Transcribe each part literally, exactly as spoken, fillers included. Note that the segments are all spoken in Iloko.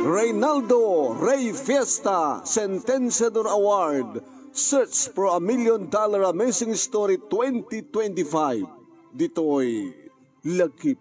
Reynaldo Rey Fiesta Sentenciador Award, Search for a Million Dollar Amazing Story twenty twenty-five. Ditoy Lagip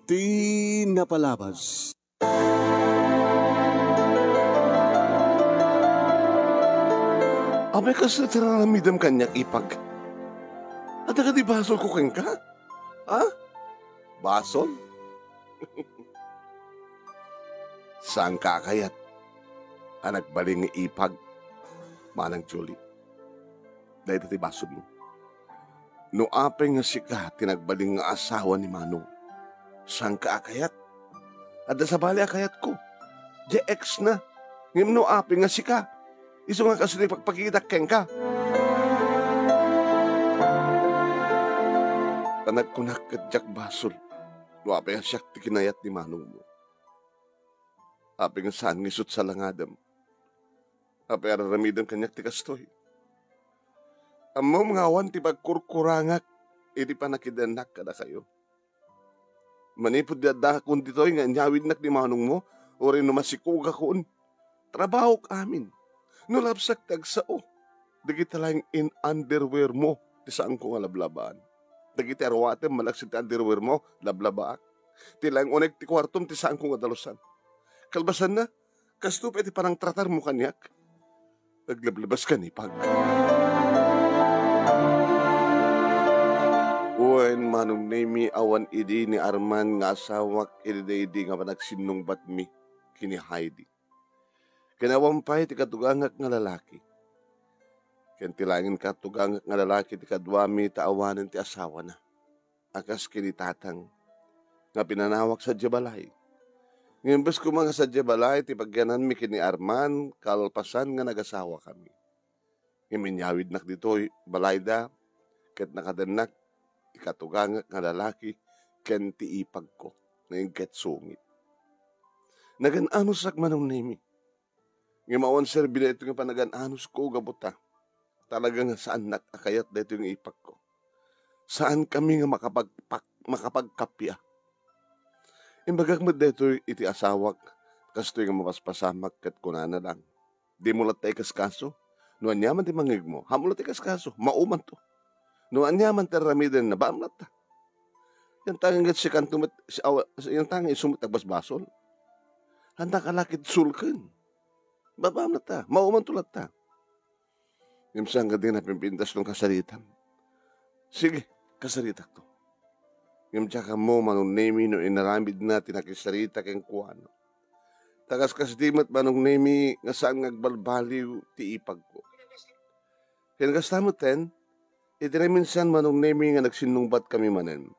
ti Napalabas. Apay, kasla ti raramidem kaniak, ipag? Adda kadi basolko kenka? Ha? Basol? Saanka a kayat a nagbalin nga ipag, Manang Julie. Dayta ti basolmo. No apay nga sika ti nagbalin nga asawa ni Manong, saanka a kayat? Adda sabali a kayatko. Diay ex na. Ngem no apay nga sika, isu nga kastoy ti pagpakitak kenka. Panagkunak ket diak basol no apay a siak ti kinayat ni Manongmo. Apay nga saan nga isut salangadem? Apay a raramidem kaniak ti kastoy? Ammom nga awan ti pagkurkurangak idi panakidennak kadakayo. Manipud di addakon ditoy nga inyawidnak ni Manongmo, uray no masikugakon, trabahok amin. No labsak ti agsao, dagiti laeng in-underwearmo ti saanko nga lablabaan. Dagiti aruatem malaksid ti underwearmo, lablabaak. Ti laeng uneg ti kuartom ti saanko nga dalusan. Kalpasanna, kasto pay ti panangtratarmo kaniak. Aglablabaska, ipag. Wen, Manong Nemi, awan idi ni Arman nga asawak idi daydi nga panagsinnungbatmi ken ni Heidi. Ken awan pay ti katugangak nga lalaki. Ken ti laeng katugangak nga lalaki ti kaduami ta awanen ti asawana a kas ken ni Tatang nga pinanawak sadiay balay. Ngem bes koma nga sadiay balay ti pagyananmi ken ni Arman kalpasan nga nagasawakami. Ngem inyawidnak ditoy balayda ket nakadennak ti katugangak nga lalaki ken ti ipagko nga inket sungit. Nagan-anusak, Manong Nemi. Ngem awan serbi daytoy nga panagan-anusko gapu ta talaga nga saannak a kayat daytoy nga ipagko. Saankami nga makapagpak-, makapagkappia. Imbagak met daytoy iti asawak, kastoy nga mapaspasamak ket kunana lang, "Dimo latta ikaskaso? No aniaman ti mangngegmo, haanmo latta ikaskaso. Maumanto. No aniaman ti ar-aramidenna, baam latta. Yantangay ket sikanto met, si-, awa-, yantangay isu met agbasbasol. Haannak a la ket sulken. Babaam latta, maumanto latta." Ngem saan kadi napimpintas no kasaritam? Sige, kasaritakto. Ngem diak ammo, Manong Nemi, no inaramidna ti nakisarita kenkuana. Ta kaskasdi met, Manong Nemi, nga saan nga agbalbaliw ti ipagko. Ken kasta metten, iti naminsan, Manong Nemi, nga nagsinnungbatkami manen,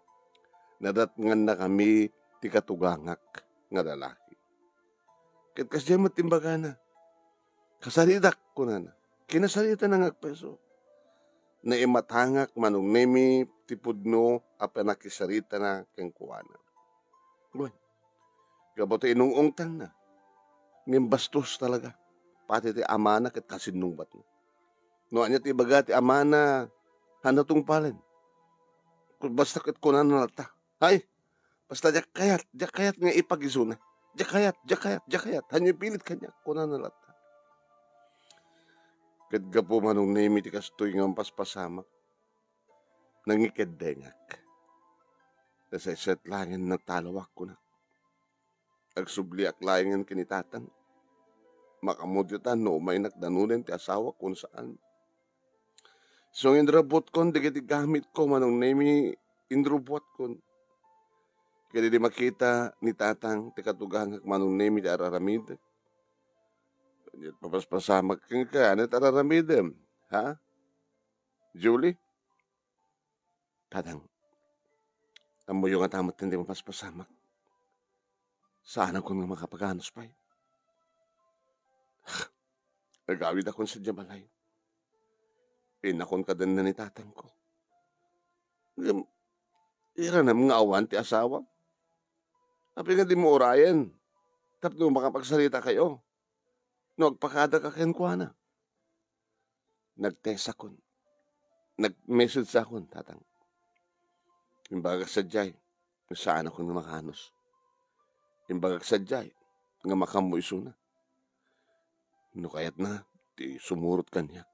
nadatngannakami ti katugangak nga lalaki. Ket kasdiay met ti imbagana, "Kasaritak," kunana. Kinasaritana nga agpayso. Naimatangak, Manong Nemi, ti pudno a panakisaritana kenkuana. Wen, gapu ta inung-ungtangna. Ngem bastos talaga. Pati ti amana ket kasinnungbatna. No ania ti ibaga ti amana, haanna tungpalen. Basta ket kunana latta, "Ay, basta diak kayat, diak kayat nga ipag isuna. Diak kayat, diak kayat, diak kayat. Haanyo ipilit kaniak," kunana latta. Ket gapu, Manong Nemi, ti kastoy nga mampaspasamak, nangikeddengak. Nasaysayat laengen natalawak, kunak. Agsubliak laengen ken ni Tatang. Makaammo ditan no umaynak danunen ti asawak wenno saan. Isu nga inrubotkon dagiti gamitko, Manong Nemi, inrubotkon. Ket idi makita ni Tatang ti katugangak, Manong Nemi, ti ar-aramidek, ket papaspasamak kenka, ania ti ar-aramidem, ha? Julie? Tatang, ammoyo ngata met ti mapaspasamak. Saanakon nga makapaganus pay. Agawidakon sadiay balay. Innakon kadenna ni tatangko. Ngem, iranem nga awan ti asawam. Apay nga dimo urayen tapno makapagsaritakayo no agpakadaka kenkuana? Nag-text akon. Nag-message akon, Tatang. Imbagak sadiay, Saanakon nga makaanus. Imbagak sadiay nga makammo isuna. No kayatna, ti sumurot kaniak.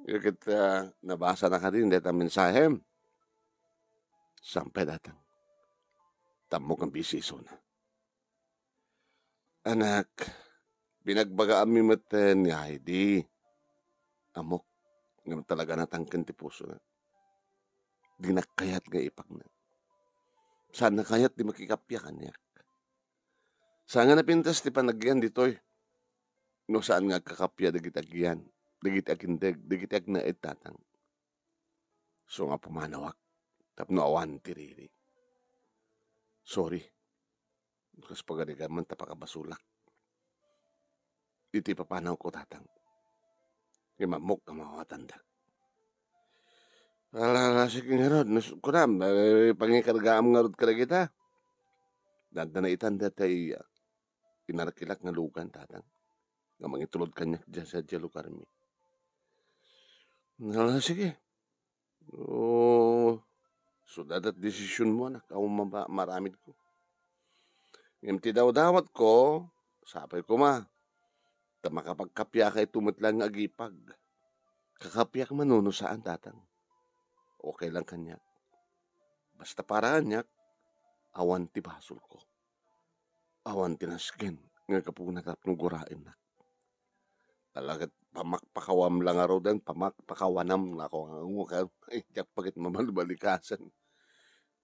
Ket, ah, nabasana kadin dayta mensahem. Saan pay, Tatang. Tammo nga busy isuna. Anak, binagbagaanmi metten ni Heidi. Ammok, ngem talaga natangken ti pusona. Dina kayat nga ipagna. Saanna kayat ti makikappia kaniak. Saan nga napintas ti panagyan ditoy. No saan nga agkakappia dagiti agyan, dagiti agindeg, dagiti agnaed, Tatang. So nga pumanawak, tapno awan ti riri. Sorry. Kas pagarigan man ta pakabasolak. Iti papanawko, Tatang. Ngem ammok nga maawatandak. Ala, ala, sige ngarud. Nas-, kunam, eh, pangikargaam ngarud kadagita. Dandana itan dayta iya. Inarkilak nga lugan, Tatang. Nga mangitulod kaniak dia sadiay lugarmi. Ala, sige. Oo. So, dayta ti desisionmo, anak, a maba-, maaramidko. Ngem ti dawdawatko, sapay koma. Ta makapagkappiaka ito met laeng nga agipag. Kakappiak man no saan, Tatang. Okay lang kaniak. Basta para kaniak, awan ti basolko. Awan ti nasken nga gapuna tapno guraennak. Talaga, pamakpakawam lang ngaruden, pamakpakawanam nga ako nga, nga, ay, diak pa ket mabalbalikasen.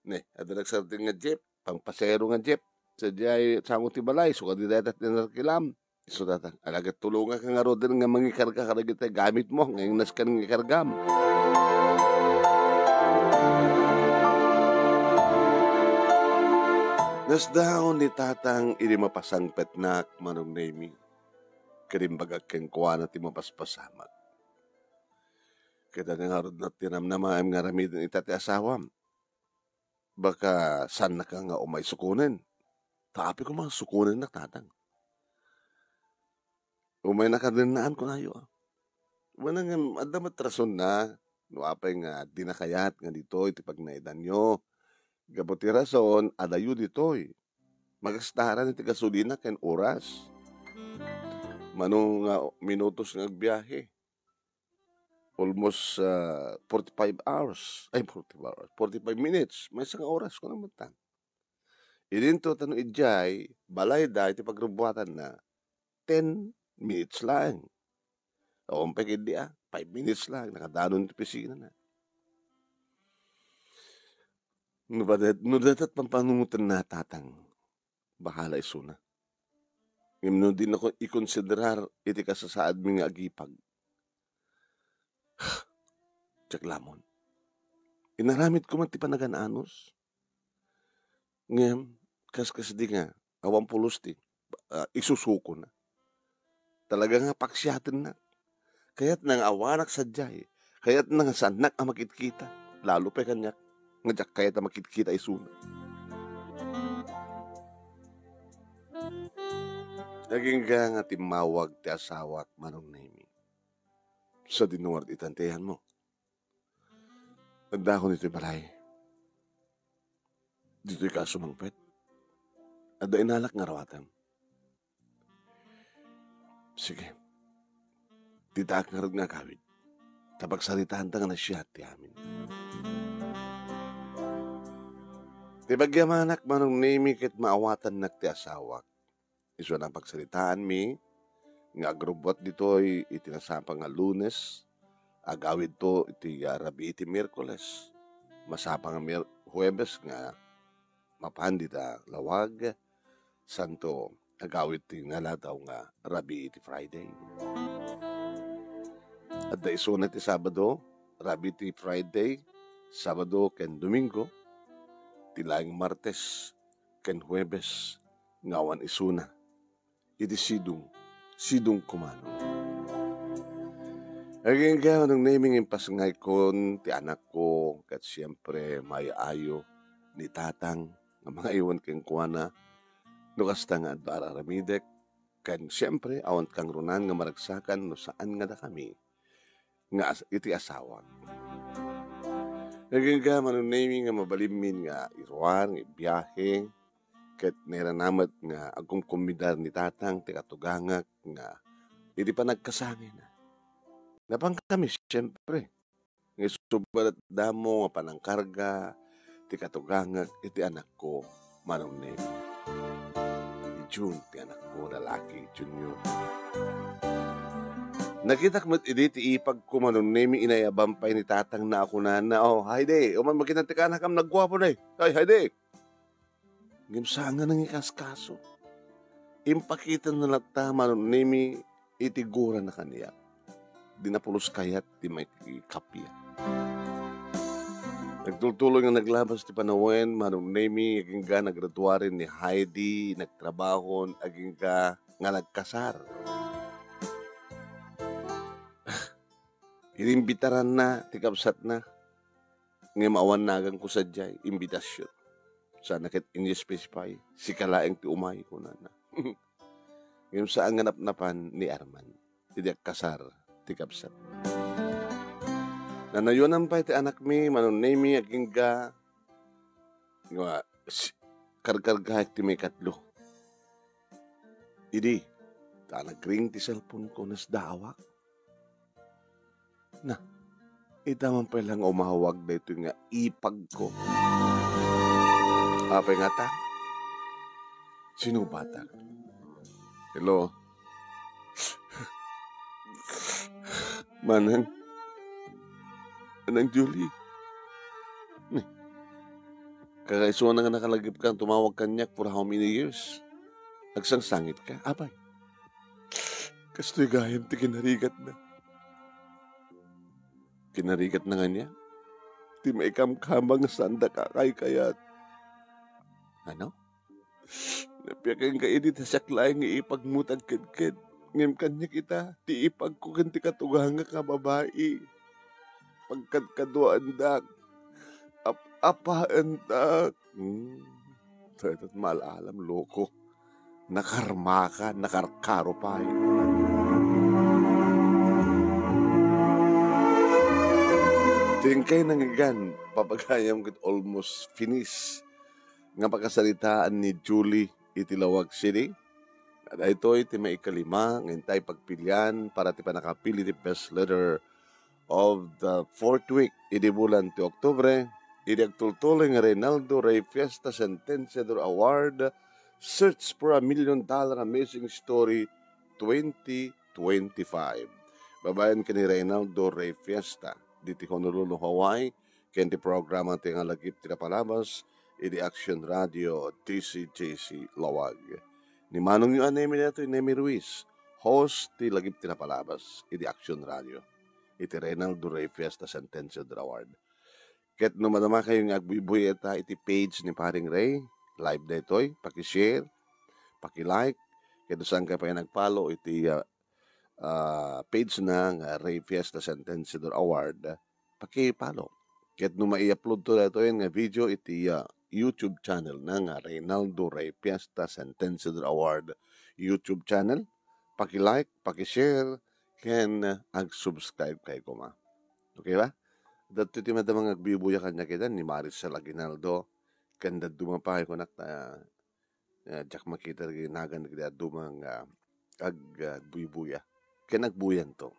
Ne, adda nagsardeng nga jeep, pangpasero nga jeep. Sadiay, sango ti balay, so, kadi dayta ti narkilam. Isu dayta, alagad tulongak ngaruden nga mangikarga kadagiti gamitmo, nga nasken nga ikargam. Nasdaon ni Tatang idi mapasangpetnak, Manong Nemi. Ket imbagak kenkuana ti mapaspasamak. Ket ania ngarud ti namnamaem nga aramiden ita ti asawam? Baka saannaka nga umay sukonen. Ta apay koma sukonennak, Tatang. Umaynaka dennaan, kunayo, a. Wen, ngem adda met rasonna no apay nga dina kayat nga ditoy ti pagnaedanyo. Gapu ti rason, adayo ditoy. Magastaran iti gasolina ken oras. Mano nga minutos nga agbiahe. Almost, ah, forty-five hours. Ay, forty-five hours. Forty-five minutes. Maysa nga oras, kuno met tan. Idinto ta no idiay, balayda iti pagrubbuatanna, ten minutes laeng. Awan pay ketdi, a, five minutes laeng, nakadanon ti opisinana. No, badet-, no dayta ti pampanunotenna, Tatang, bahala isuna. Ngem no dinako ikonsiderar iti kasasaadmi nga agipag, diak lamon. Inaramidko man ti panagan-anus. Ngem, kaskasdi nga, awan pulos ti, ah, isusukona. Talaga nga paksiatenna. Kayatna nga awanak sadiay. Kayatna nga saannak a makitkita. Lalo pay kaniak, nga diak kayat a makitkita isuna. Agingga nga timmawag ti asawak, Manong Nemi. Sadino ngarud itan ti ayanmo? Addakon iti balay. Ditoy ka sumangpet. Adda inalak nga arawatam. Sige. Ditaak ngarud nga agawid. Ta pagsaritaanta nga naisiat ti amin. Ti pagyamanak, Manong Nemi, ket maawatannak ti asawak. Isu a pagsaritaanmi nga agrubbuat ditoy iti nasapa nga Lunes, agawidto iti, ah, rabii ti Miyerkules. Masapa nga Mier-, Huwebes nga mapan dita lawag, santo, agawid ti naladaw nga rabii ti Friday. Adda isuna ti Sabado, rabii ti Friday, Sabado ken Domingo, ti laeng Martes ken Huwebes nga awan isuna. Iti sidong, sidong kumano. Agingga, Manong Nemi, nga impasngaykon ti anakko, ket siempre, maayo-ayo ni Tatang nga mangaywan kenkuana, no kasta nga adda ar-aramidek, ken siempre, awan kangrunan nga maragsakan no saan nga dakami nga as-, iti asawak. Agingga, Manong Nemi, nga mabalinmin nga iruar, nga ibiahe, ket nairana met nga agkumkumbidar ni Tatang ti katugangak nga idi panagkasangayna. Napankami, siempre, nga isubad damo nga panangkarga ti katugangak iti anakko, Manong Nemi. Ni Jun ti anakko, lalaki, Junior. Nakitak met idi ti ipagko, Manong Nemi, inayaban pay ni Tatangna a kunana, "Oh, Heidi, uman makitan ti kanakam, nagguapo na eh. Ay, Heidi!" Ngem saan nga nangikaskaso. Impakitanna latta, Manong Nemi, iti gurana kaniak. Di napulos kayat ti maikappiak. Nagtultuloy nga naglabas ti panawen, Manong Nemi, agingga nagraduaren ni Heidi, nagtrabahon, agingga nga nagkasar. Inimbitaranna ti kabsatna. Ngem awan naganko sadiay, imbitasyon. Sana ket in-specify, "Sika laeng ti umay," kunana. Ngem saan nga napnapan ni Arman, idi agkasar ti kabsat. Nanayonan pay ti anakmi, Manong Nemi, agingga nga si-, karkargaek ti maikatlo. Idi, ta nagring ti cellphone ko, nasdaawak. Na, ita man pay la nga umawag daytoy nga ipagko. Apay ngata? Sinubatak. Hello? Manang? Manang Julie? Kakaisuna nga nakalagipka nga tumawag kaniak for how many years? Agsangsangitka? Apay? Kastoy gayam ti kinarigatna. Kinarigatna ngania? Ti maikamkamang nga saanda kakaykayat. Ano? Napiakenka idi ta siak laeng nga ipagmo ti agkedked. Ngem kaniak ita, ti ipagko ken ti katugangak nga babai. Pagkadkaduaendak. Ap-apaendak. Hmm. Dayta maal-alam, loko. Nakarmaka, nakarkaro pay. Ti inkay nangngegan, papagayam ket almost finish nga pakasaritaan ni Julie iti Laoag City. Daytoy ti maikalima nga intay pagpilian para ti pannakapili ti best letter of the fourth week idi bulan ti Oktubre, idi agtultuloy nga Reynaldo Rey Fiesta Sentenciador Award, Search for a Million Dollar Amazing Story twenty twenty-five. Babaen ken ni Reynaldo Rey Fiesta, diti Honolulu, Hawaii, ken ti programa ti nga lagip ti napalabas idi Action Radio, D C J C Laoag. Ni manongyo a Nemi daytoy, Nemi Ruiz, host ti lagip ti napalabas idi Action Radio, iti Reynaldo Rey Fiesta Sentenciador Award. Ket no madamakayo nga agbuybuya ita iti page ni Paring Rey, live daytoy, paki-share, paki-like, ket no saankayo pay nag-follow iti, ah, ah, page na nga Rey Fiesta Sentenciador Award, paki-follow. Ket no mai-upload to daytoy nga video iti, ah, YouTube channel na nga Reynaldo Rey Fiesta Sentenciador Award YouTube channel, paki-like, paki-share, ken, ah, ag-subscribe kayo koma. Okay ba? Daytoy ti madama nga agbuybuya kaniak ita ni Maricel Aguinaldo, ken dadduma pay kunak ta, ah, diak makita dagiti nagan dagiti dadduma nga ag-, agbuybuya. Ken agbuyanto.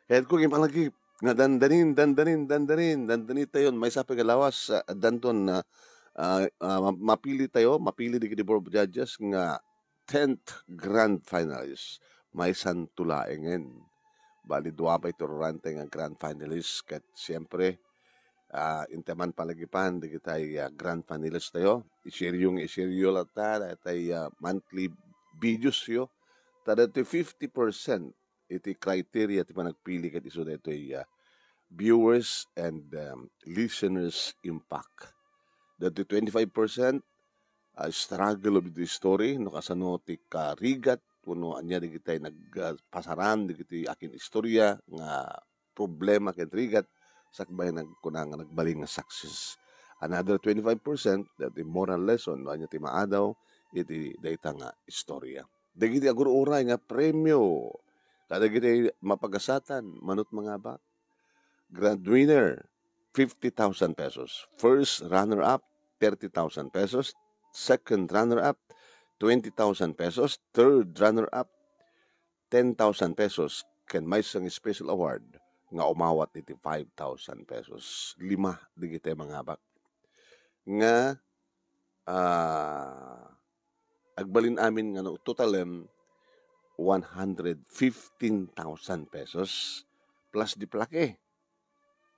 Kayatko nga ipanagip nga dandanin, dandanin, dandanin, dandanitayon, maysa pay nga lawas, ah, addanton, ah, ah, ah, ma-, mapili tayo, mapili dagiti board of judges nga tenth grand finalist. Maysanto laengen. Bali, dua pay ti ruranta nga grand finalist. Ket, siyempre, ah, intaman palagipan dagitay, ah, grand finalist tayo. I-share-yo nga i-share-yo latta, daytay, ah, monthly videos yo. Ta daytoy fifty percent iti criteria ti panagpili ket isu daytoy, ah, viewers and, um, listeners impact. Daytoy twenty-five percent, ah, struggle of the story, no kasano ti karigat, wenno ania dagitay nag-, ah, pasaran dagiti akin istorya nga problema ken rigat, sakbay nagkuna nga nagbalin nga success. Another twenty-five percent, daytoy moral lesson, no ania ti maadaw iti dayta nga istorya. Dagiti agur-uray nga premio kadagiti mapagasatan, manut mangabak, grand winner, fifty thousand pesos. First runner-up, thirty thousand pesos. Second runner-up, twenty thousand pesos. Third runner-up, ten thousand pesos. Ken maysa nga special award nga umawat iti five thousand pesos. Lima dagiti mangabak nga, ah, agbalin amin nga no totalem one hundred fifteen thousand pesos plus di plaque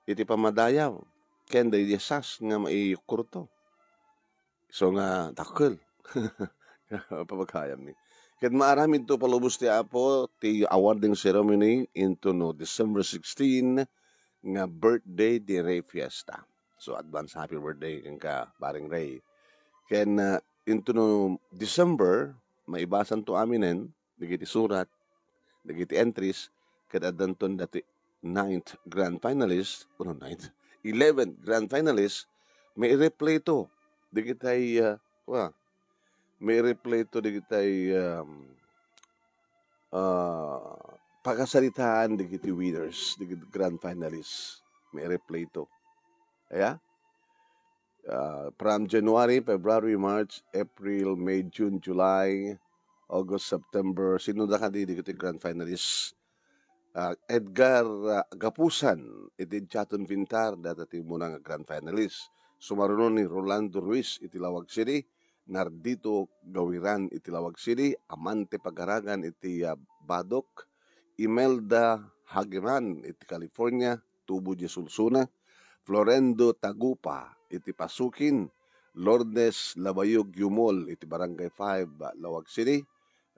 iti pammadayaw ken daydi sas nga maiyukkurto. So nga dakkel. Papagayam ni. Ket maaramidto palubos ti Apo ti awarding ceremony into no December sixteen nga birthday ni Ray Fiesta. So advance happy birthday kenka, Paring Ray. Ken, ah, into no December, maibasanto aminen dagiti surat, dagiti entries, ket addanton dati ninth grand finalist, uno ninth, eleventh grand finalist, may replayto dagitay, ah, wa, may replayto dagitay, um, ah, pakasaritaan dagiti winners, dagiti grand finalists. May replayto. Aya? Ah, from January, February, March, April, May, June, July, August, September, sino da kadi dagiti grand finalists? Ah, Edgar, ah, Gapusan, iti Chaton Pintar, data ti umuna nga grand finalist. Sumaruno ni Rolando Ruiz iti Lawag City, Nardito Gawiran iti Lawag City, Amante Pagaragan iti, ah, Badoc, Imelda Hageman iti California, tubo di Sulsuna, Florendo Tagupa iti Pasukin, Lourdes Labayog Yumol iti Barangay five, Lawag City,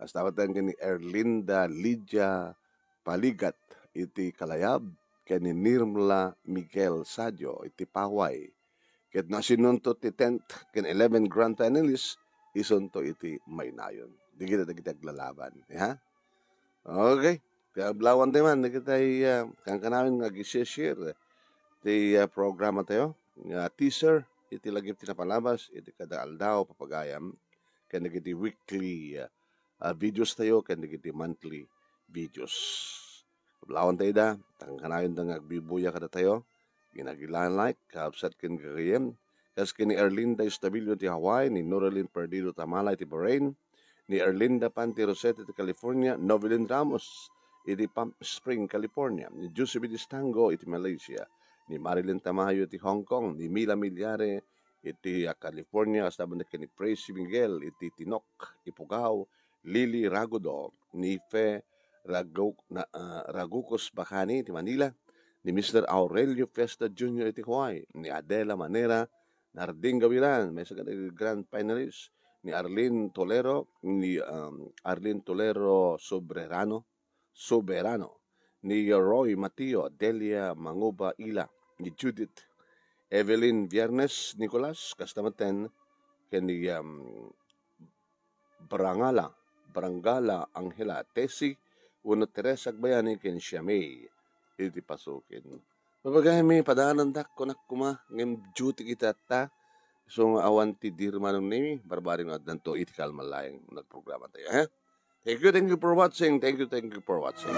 kasta met ken ni Erlinda Lydia Paligat iti Kalayab, ken ni Nirmla Miguel Sadio iti Paway. Ket no asinonto ti tenth ken eleven grand finalists, isunto iti Maynayon. Dagiti, dagiti aglalaban, ha? Okay. Kaya ablawan tayo man, dagiti, ah, kankanayon nga agi-share ti, ah, programa tayo. Nga teaser, iti lagip ti napalabas, iti kada aldaw, papagayam, ken dagiti weekly, ah, ah, videos tayo, ken dagiti monthly videos. Ablawan tayo da, kankanayon da nga agbibuya kada tayo, ginagilan like, kaabsat ken gagayyem, kas ken ni Erlinda Estabillo ti Hawaii, ni Noralyn Perdido Tamala iti Bahrain, ni Erlinda Panti Rosete ti California, Novelyn Ramos iti Palm Spring, California, ni Josephine Distango iti Malaysia, ni Marilyn Tamayo iti Hong Kong, ni Mila Milyare iti, ah, California, kasta met ken ni Praise Miguel iti Tinok, Ifugao, Lily Ragudo, ni Fe Ragu-, na, ah, Ragucos Bacani iti Manila, ni Mister Aurelio Fiesta Junior iti Hawaii, ni Adela Manera, Nardin Gawiran, maysa iti grand finalist, ni Arlene Tolero, ni, um, Arlene Tolero Sobrerano, Soberano, ni Roy Mateo, Delia Manguba Ila, ni Judith Evelyn Viernes Nicolas, kasta met ken ni, um, Brangala, Brangala Angela Tesi, wenno Teresa Agbayani ken Siamay iti Pasukin. Mabagaymi, padaanandak, kunak koma, ngem duty kita ta. So nga awan ti dirmanong nimi, barbari nga addanto iti kalmalayang nagprograma tayo, ha? Thank you, thank you for watching. Thank you, thank you for watching.